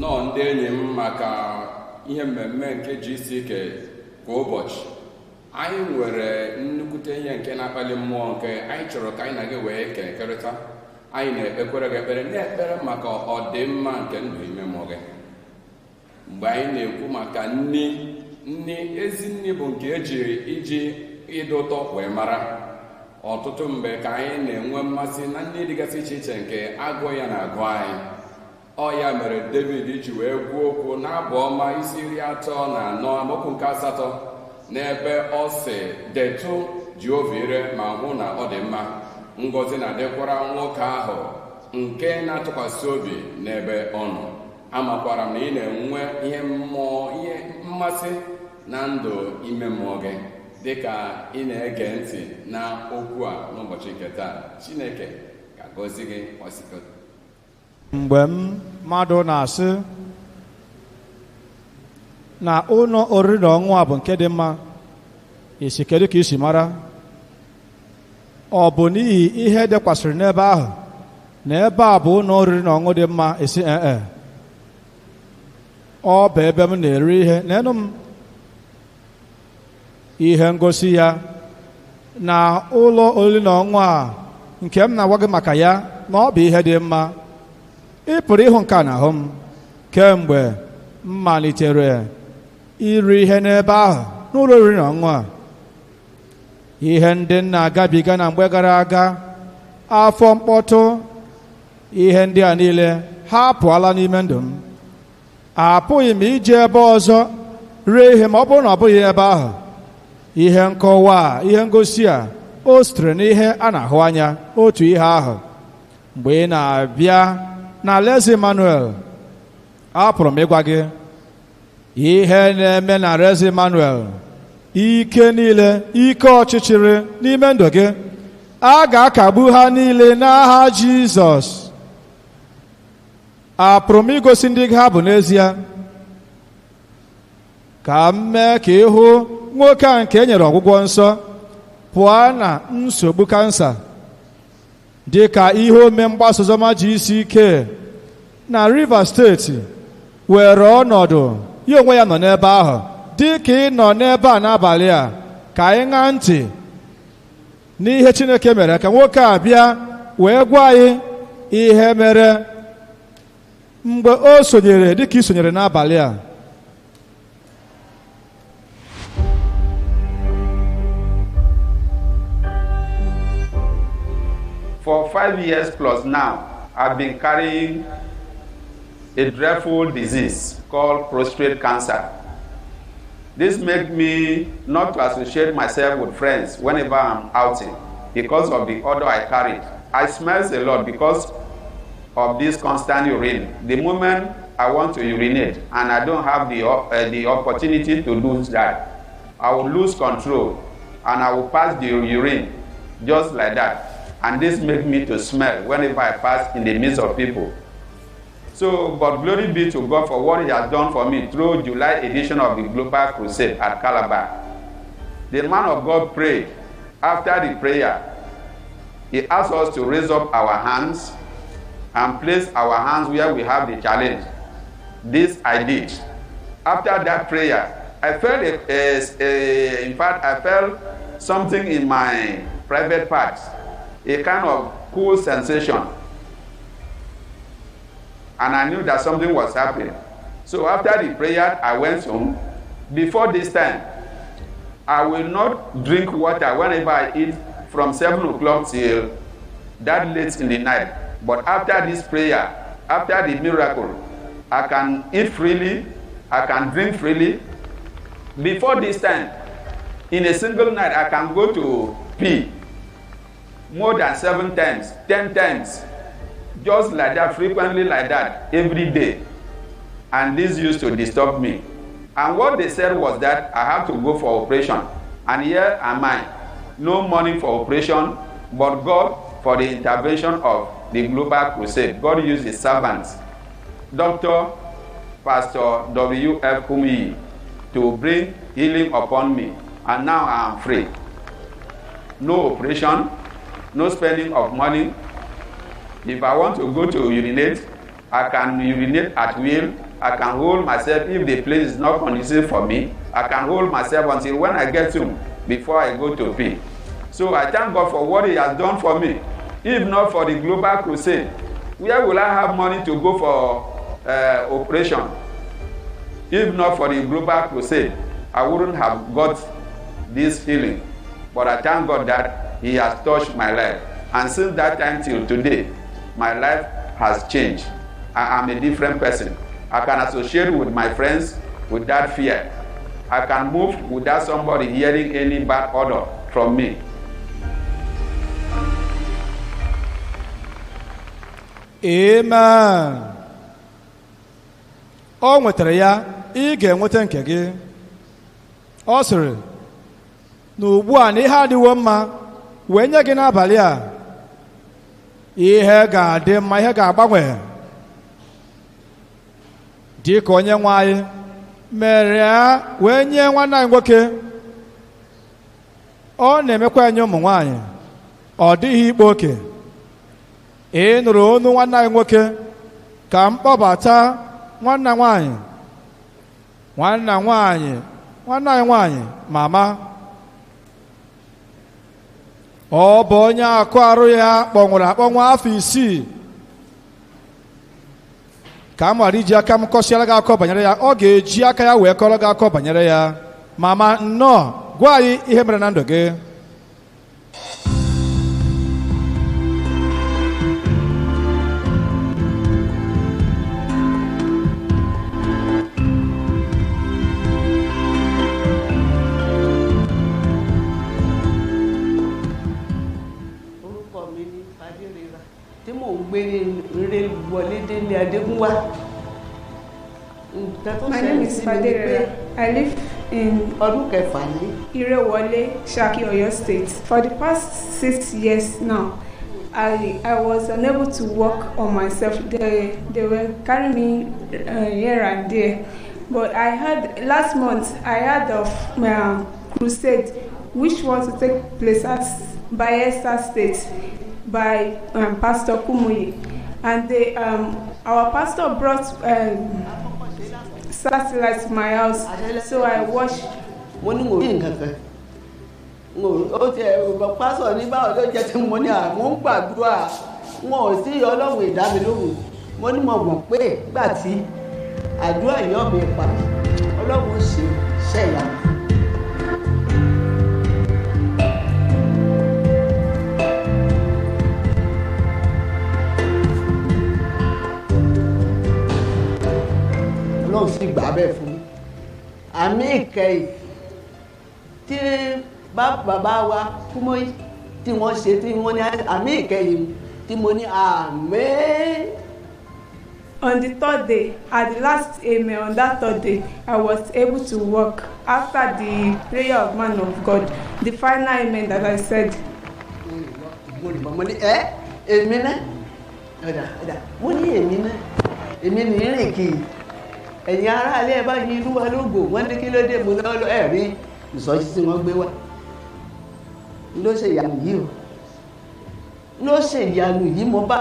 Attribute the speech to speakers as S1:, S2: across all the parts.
S1: Nnọọ ndị enyi m maka ihe mmemme nke GCK kwa ụbọchị. Anyị nwere nnukwute ihe nke na-akpali mmụọ nke anyị chọrọ ka anyị na gị wee kekọrịta. Anyị na-ekpekwere gị ekpere, na-ekpere maka ọdịmma nke ndụ ime mmụọ gị. Mgbe anyị na-ekwu maka nni, nni ezi nni bụ nke ejiri iji ịdị ụtọ wee mara. Ọtụtụ mgbe ka anyị na-enwe mmasị na nni dịgasị iche iche nke agụụ ya na-agụ anyị. Ọ ya mere David ji wee kwuo okwu n'abụ ọma isi 34 amaokwu nke 8, n'ebe ọ sị, detụ Jehova ire ma hụ na ọ dị mma. Ngọzi na-adịkwara nwoke ahụ nke na-atụkwasị obi n'ebe ọ nọ. Amakwara m na ị na-enwe ihe mmụọ, ihe mmasị na ndụ ime mmụọ gị dịka ị na-ege ntị na okwu a n'ụbọchị nke taa. Chineke ga-agọzi gị ọsịsọ.
S2: Mgbe mmadụ na-asị na ụlọ oriri na ọṅụṅụ a bụ nke dị mma, isi kedu ka isi mara? Ọ bụ n'ihi ihe dekwasịrị n'ebe ahụ na ebe a bụ ụlọ oriri na ọṅụṅụ dị mma? Isi ee, ọ bụ ebe m na-eri ihe. N'enu m ihe ngosi ya na ụlọ oriri na ọṅụṅụ a nke m na-agwa gị maka ya na ọ bụ ihe dị mma. Ị pụrụ ịhụ nke a n'ahụ m kemgbe m malitere iri ihe n'ebe ahụ n'ụlọ oriri na ọṅụṅụ a. Ihe ndị m na-agabiga na mgbe gara aga, afọ mkpọtụ, ihe ndị a niile ha apụọla n'ime ndụ m. Apụghị m ije ebe ọzọ rie ihe ma ọ bụrụ na ọ bụghị ebe ahụ. Ihe nkọwa a, ihe ngosi a, o sitere n'ihe a na-ahụ anya. Otu ihe ahụ mgbe ị na-abịa na Alaeze Emmanuel, apụrụ m ịgwa gị ihe na-eme na Alaeze Emmanuel. Ike niile, ike ọchịchịrị n'ime ndụ gị, a ga-akagbu ha niile n'aha Jizọs. Apụrụ m igosi ndị ha bụ n'ezie? Ka m mee ka ị hụ nwoke a nke e nyere ọgwụgwọ nsọ pụọ na nsogbu kansa, dị ka ihe ome mgbasa oziọma GCK na Rivers steeti were ọnọdụ. Ya onwe ya nọ n'ebe ahụ dị ka ị nọ n'ebe a n'abalị a. Ka anyị ṅaa ntị n'ihe Chineke mere ka nwoke a bịa wee gwa anyị ihe mere mgbe o sonyere dị ka ị sonyere n'abalị a.
S3: For 5 years plus now, I've been carrying a dreadful disease called prostate cancer. This made me not to associate myself with friends whenever I'm outing because of the odor I carried. I smell a lot because of this constant urine. The moment I want to urinate and I don't have the opportunity to do that, I will lose control and I will pass the urine just like that. And this makes me to smell whenever I pass in the midst of people. So, but glory be to God for what he has done for me through July edition of the Global Crusade at Calabar. The man of God prayed. After the prayer, he asked us to raise up our hands and place our hands where we have the challenge. This I did. After that prayer, I felt, in fact, I felt something in my private parts, a kind of cool sensation. And I knew that something was happening. So after the prayer, I went home. Before this time, I will not drink water whenever I eat from 7 o'clock till that late in the night. But after this prayer, after the miracle, I can eat freely, I can drink freely. Before this time, in a single night, I can go to pee more than 7 times, 10 times, just like that, frequently like that, every day. And this used to disturb me. And what they said was that I have to go for operation. And here am I, no money for operation, but God, for the intervention of the Global Crusade. God used his servants, Dr. Pastor W.F. Kumuyi, to bring healing upon me. And now I am free. No operation, no spending of money. If I want to go to urinate, I can urinate at will. I can hold myself if the place is not conducive for me. I can hold myself until when I get home before I go to pee. So I thank God for what He has done for me. If not for the Global Crusade, where will I have money to go for operation? If not for the Global Crusade, I wouldn't have got this healing. But I thank God that He has touched my life. And since that time till today, my life has changed. I am a different person. I can associate with my friends without fear. I can move without somebody hearing any bad odor from me.
S2: Amen. O nwetara ya, ị ga-enweta nke gị. Ọ sịrị na ugbu a na ihe adịwo mma wee nye gị n'abalị a, ihe ga-adị mma, ihe ga-agbanwe. Dị ka onye nwe anyị mere ya wee nye nwanne anyị nwoke, ọ na-emekwa anyị ụmụ nwanyị, ọ dịghị ikpe oke. Ị nụrụ onu nwanne anyị nwoke, ka m kpọbata nwanne nwanyị, nwanne nwanyị, nwanne anyị nwanyị, mama. Ọ bụ onye akụ arụ ya kpọnwụrụ akpọnwụ afọ 6. Ka m ghara iji aka m kọsịara gị akọ banyere ya, ọ ga-eji aka ya wee kọrọ gị akọ banyere ya. Mama, nnọọ, gwa anyị ihe mere na ndụ gị.
S4: Orúkọ mi ni Fadérera tí mò ń gbé ní Ìrèwọlé Délé Adégúnwà. Nǹkan tó
S5: My name
S4: ṣẹlẹ̀
S5: is
S4: sí mi ni pé
S5: Faderera. I live in
S4: ọdún kẹfà ní
S5: Irewole, Shaki, Oyo State. For the past 6 years now, I was unable to walk on myself. They were carrying me here and there. But I had last month, I had of my crusade, which was to take place at Bayelsa State by Pastor Kumuyi. And our pastor brought satellites to my house, so I watched.
S4: Mo ní mo rí nǹkan kan. Ó ti ẹ̀ pásọ̀ ní báwo ló jẹ́ tí mo ní àwọn ń gbàdúrà, wọn ò sí Ọlọ́run ìdámilóhùn. Mo ní mo mọ̀ pé nígbà tí àdúrà yìí ọ̀bẹ pa, Ọlọ́run ó ṣe iṣẹ́ ìyanu. Ọlọ́run sì gbà bẹ́ẹ̀ fún mi. Àmì ìkẹyìn tí bàbá wa Kúmọ́yì tí wọ́n ṣe tí wọ́n ní àmì ìkẹyìn tí mo ní àmín.
S5: On the third day, at the last amen, on that third day, I was able to walk after the prayer of man of God, the final amen that I said.
S4: Mo ní ẹ èmi náà, ọ̀dà ọ̀dà, mo ní èmi náà, èmi ní rìn kì í. Ẹ̀yin aráalé ẹ bá yin Olúwa lógo, wọ́n ní kí ló dé, mo ní ọlọ́ ẹ̀ rí ìsọjí tí wọ́n gbé wá. Ló ṣe ìyanu yìí o. Ló ṣe ìyanu yìí, mo bá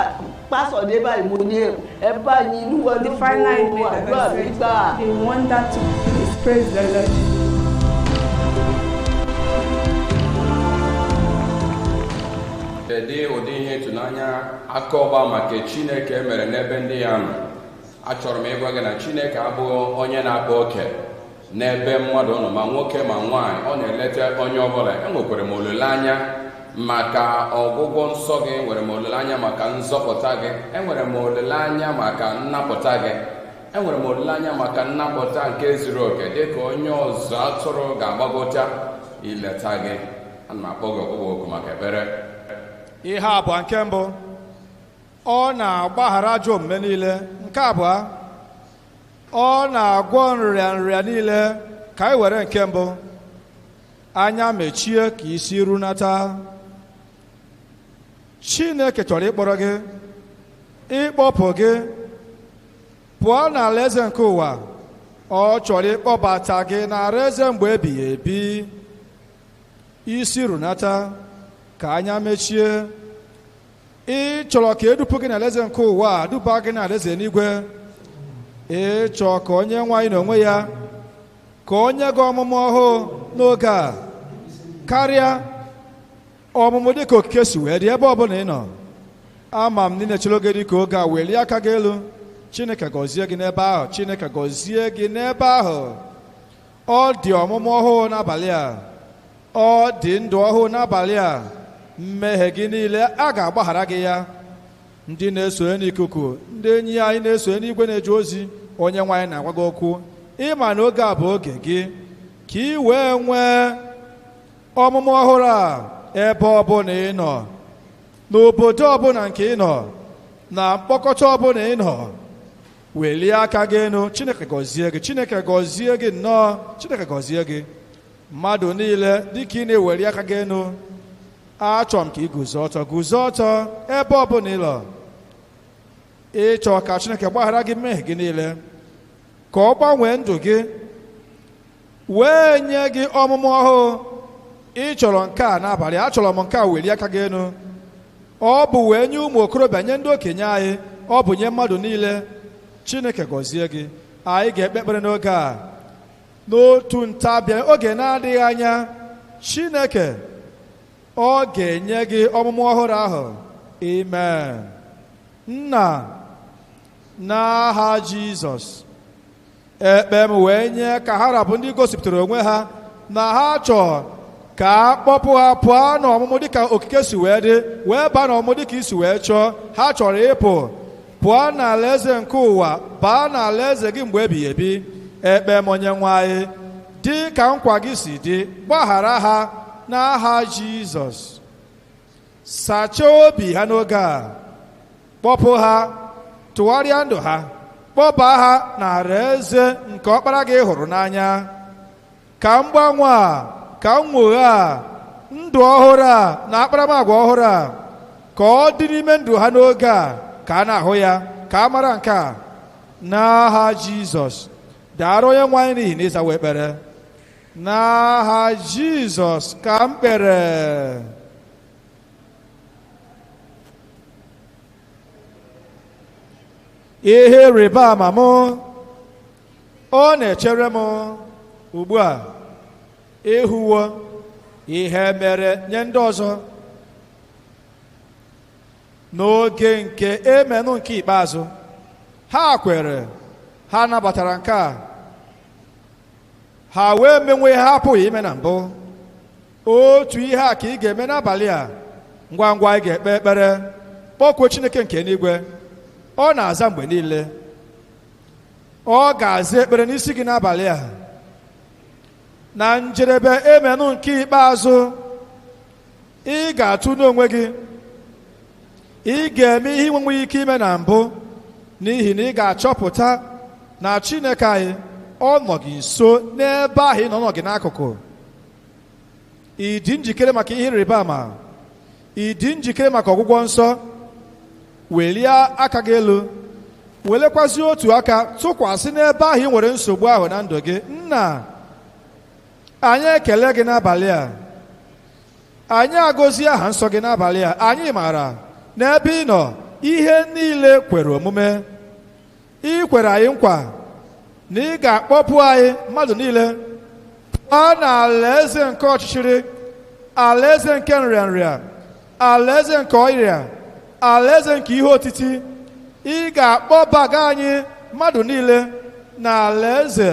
S4: pásọ̀dé báyìí, mo ní ẹ bá yin Olúwa
S5: The
S4: lógo,
S5: final amen that
S4: àdúrà
S5: I
S4: mi
S5: said,
S4: gbà.
S5: the wonder took place. Praise the Lord.
S1: Kedu ụdị ihe ịtụnanya aka ọgba maka Chineke mere n'ebe ndị ya nọ? Achọrọ m ịgwa gị na Chineke abụghị onye na-akpa oke n'ebe mmadụ nọ, ma nwoke ma nwaanyị, ọ na-eleta onye ọbụla. Enwekwara m olileanya maka ọgwụgwọ nsọ gị, enwere m olileanya maka nzọpụta gị, enwere m olileanya maka nnapụta gị, enwere m olileanya maka nnapụta nke zuru oke, dịka onye ọzụ atụrụ ga-agbagota ileta gị. Ana m akpọ gị ọkpụkpọ oku maka ekpere.
S2: Ihe abụọ nke mbụ, ọ na-agbaghara ajọ omume niile. Nke abụọ, ọ na-agwọ nrịa nrịa niile. Ka anyị were nke mbụ, anya mechie ka isi runata. Chineke chọrọ ịkpọrọ gị, ịkpọpụ gị pụọ n'alaeze nke ụwa. Ọ chọrọ ịkpọbata gị n'alaeze mgbe ebighị ebi. Isi runata ka anya mechie. Ị chọrọ ka edupụ gị n'alaeze nke ụwa a duba gị n'alaeze n'igwe. Ị chọọ ka onye nwe anyị n'onwe ya ka onye gị ọmụmụ ọhụụ n'oge a karịa ọmụmụ dịka okike si wee dị ebe ọbụla ị nọ. Ama m niile chere oge dịka oge a, welie aka gị elu. Chineke gọzie gị n'ebe ahụ. Chineke gọzie gị n'ebe ahụ. Ọ dị ọmụmụ ọhụụ n'abalị a. Ọ dị ndụ ọhụụ n'abalị a. Mmehie gị niile a ga-agbaghara gị ya. Ndị na-esonye n'ikuku, ndị enyi anyị na-esonye n'igwe na-eje ozi, onye nwe anyị na-agwa gị okwu. Ịma na oge a bụ oge gị ka ị wee nwee ọmụmụ ọhụrụ a ebe ọbụla ị nọ, n'obodo ọbụla nke ị nọ, na mkpọkọta ọbụla ị nọ. Welie aka gị elu. Chineke gọzie gị. Chineke gọzie gị nnọọ. Chineke gọzie gị. Mmadụ niile, dịka ị na-eweli aka gị elu, achọrọ m ka ị guzo ọtọ. Guzo ọtọ ebe ọbụla ị nọ. Ịchọ ka Chineke gbaghara gị mmehie gị niile, ka ọ gbanwee ndụ gị wee nye gị ọmụmụ ọhụụ. Ị chọrọ nke a n'abalị? Achọrọ m nke a. Welie aka gị elu. Ọ bụ wee nye ụmụ okorobịa, nye ndị okenye anyị, ọ bụ nye mmadụ niile. Chineke gọzie gị. Anyị ga-ekpe ekpere n'oge a n'otu ntabịa oge na-adịghị anya. Chineke ọ ga-enye gị ọmụmụ ọhụrụ ahụ. Amen. Nna, n'aha Jizọs, ekpe m wee nye ka ha rabụ ndị gosipụtara onwe ha na ha chọọ ka a kpọpụ ha pụọ n'ọmụmụ dịka okike si wee dị, wee baa n'ọmụmụ dịka isi wee chọọ. Ha chọrọ ịpụ pụọ n'alaeze nke ụwa baa n'alaeze gị mgbe ebighị ebi. Ekpe m, onye nwe anyị, dị ka nkwa gị si dị, gbaghara ha n'aha Jizọs. Sachaa obi ha n'oge a, kpọpụ ha, tụgharịa ndụ ha, kpọba ha n'alaeze nke ọkpara gị hụrụ n'anya. Ka mgbanwe a, ka nnwoghe a, ndụ ọhụrụ a na akparamagwa ọhụrụ a, ka ọ dị n'ime ndụ ha n'oge a, ka a na-ahụ ya, ka a mara nke a n'aha Jizọs. Dara onye nwe anyị n'ihi na ịzawa ekpere. N'aha Jizọs ka m kpere. Ihe ịrịba ama m ọ na-echere m ugbu a. Ịhụwo ihe mere nye ndị ọzọ n'oge nke emenụ nke ikpeazụ. Ha kwere, ha nabatara nke a, ha wee menwe ihe ha apụghị ime na mbụ. Otu ihe a ka ị ga-eme n'abalị a. Ngwa ngwa ị ga-ekpe ekpere, kpọkuo Chineke nke eluigwe. Ọ na-aza mgbe niile. Ọ ga-aza ekpere n'isi gị n'abalị a. Na njedebe emenụ nke ikpeazụ, ị ga-atụ n'onwe gị. Ị ga-eme ihe ị nweghị ike ime na mbụ, n'ihi na ị ga-achọpụta na Chineke anyị ọ nọ gị nso n'ebe ahụ ị nọ, nọ gị n'akụkụ. Ị dị njikere maka ihe ịrịba ama? Ị dị njikere maka ọgwụgwọ nsọ? Welie aka gị elu, welekwazi otu aka tụkwasị n'ebe ahụ ị nwere nsogbu ahụ na ndụ gị. Nna anyị, ekele gị n'abalị a. Anyị agọzie aha nsọ gị n'abalị a. Anyị maara n'ebe ị nọ ihe niile kwere omume. Ị kwere anyị nkwa na ị ga-akpọpụ anyị mmadụ niile pụọ n'alaeze nke ọchịchịrị, alaeze nke nrịanrịa, alaeze nke ọrịa, alaeze nke ihe otiti. Ị ga-akpọbaga anyị mmadụ niile n'alaeze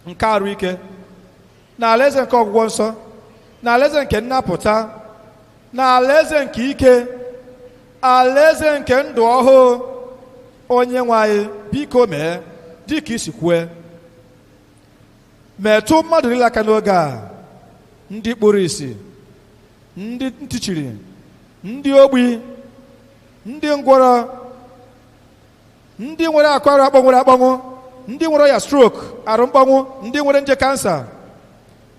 S2: nke arụ ike, n'alaeze nke ọgwụgwọ nsọ, n'alaeze nke nnapụta, n'alaeze nke ike, alaeze nke ndụ ọhụụ. Onye nwe anyị, biko mee dịka isi kwue. Metụ mmadụ niile aka n'oge a, ndị kpuru ìsì, ndị ntị chiri, ndị ogbi, ndị ngwọrọ, ndị nwere akụ arụ akpọnwụrụ akpọnwụ, ndị nwere ọya strok, arụ mkpọnwụ, ndị nwere nje kansa,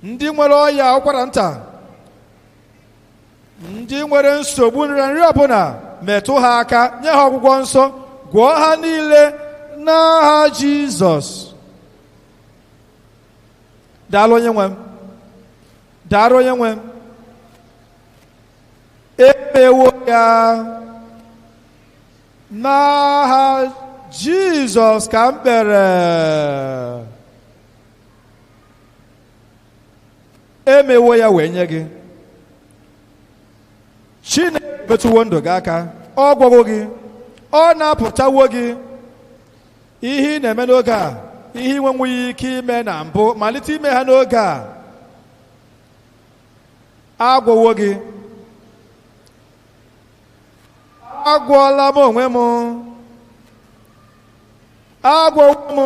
S2: ndị nwere ọya ụkwara nta, ndị nwere nsogbu nrịanrịa ọbụla. Metụ ha aka, nye ha ọgwụgwọ nsọ, gwọọ ha niile n'aha Jizọs. Daalụ onye nwe m. Daalụ onye nwe m. Emewo ya. N'aha Jizọs ka m kpere. Emewo ya wee nye gị. Chineke metụwo ndụ gị aka, ọ gwọwo gị, ọ na-apụtawo gị. Ihe ị na-eme n'oge a, ihe ị nwenwughị ike ime na mbụ, malite ime ha n'oge a. Agwọwo gị. Agwọọla m onwe m. Agwọwo m.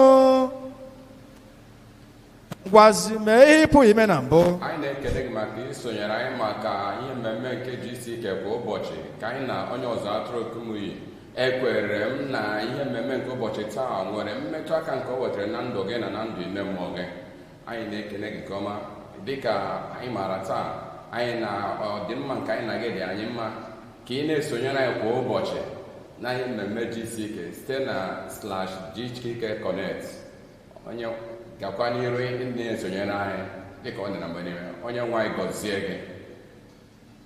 S2: Ngwazi, mee ihe ị pụghị ime na mbụ.
S1: Anyị na-ekele gị maka isonyere anyị maka ihe mmemme nke GCK kwa ụbọchị, ka anyị na onye ọzọ atụrụ Kumuyi. Ekwere m na ihe mmemme nke ụbọchị taa nwere mmetụ aka nke o wetara na ndụ gị na na ndụ ime mmụọ gị. Anyị na-ekele gị nke ọma. Dịka anyị maara, taa anyị na ọdịmma nke anyị na gị dị anyị mma ka ị na-esonyere anyị kwa ụbọchị na ihe mmemme GCK site na /GCK Connect. Onye gakwa n'iru ndị na-esonyere anyị dịka ọ dị na mgbe niile. Onye nwe anyị gọzie gị.